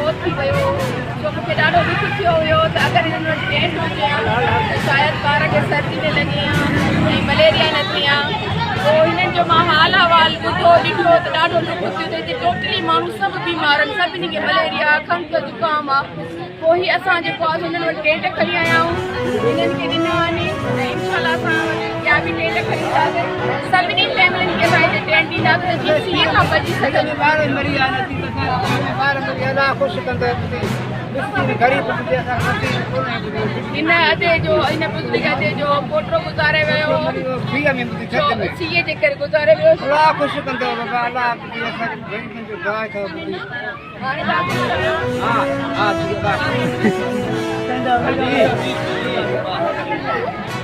فوت ٿي ويو هو. سو مون کي ڏاڍو ڏک ٿيو هيو ته اگر هنن وٽ ٽينٽ هجي ها ته شايد ٻار کي سردي نه لڳي ها ۽ مليريا نه ٿئي ها. پوء هنن جو مان حال احوال ٻڌو ڏٺو ته ڏاڍو ڏک ٿيو ته هتي ٽوٽلي ماڻهو سڀ بيمار آهن، سڀني کي مليريا، کنگهه، زڪام آ. پوء هي اسان جيڪو آهي هنن وٽ ٽينٽ کڻي آيا آهيون، هنن کي ڏنا آهن ۽ انشاء الله اسان ٻيا به ٽينٽ کڻي اينداسين. سڀني فيملين کي اسان هتي ٽينٽ ڏينداسين ته جيئن سيء کان بچي سگهن. هن ادي جو هن بزرگ ادي جو پوٽو گذاري ويو هو، سيء جي ڪري گذاري ويو. هاڻي توهان خوش آهيو؟ ها ها ٺيڪ آهي.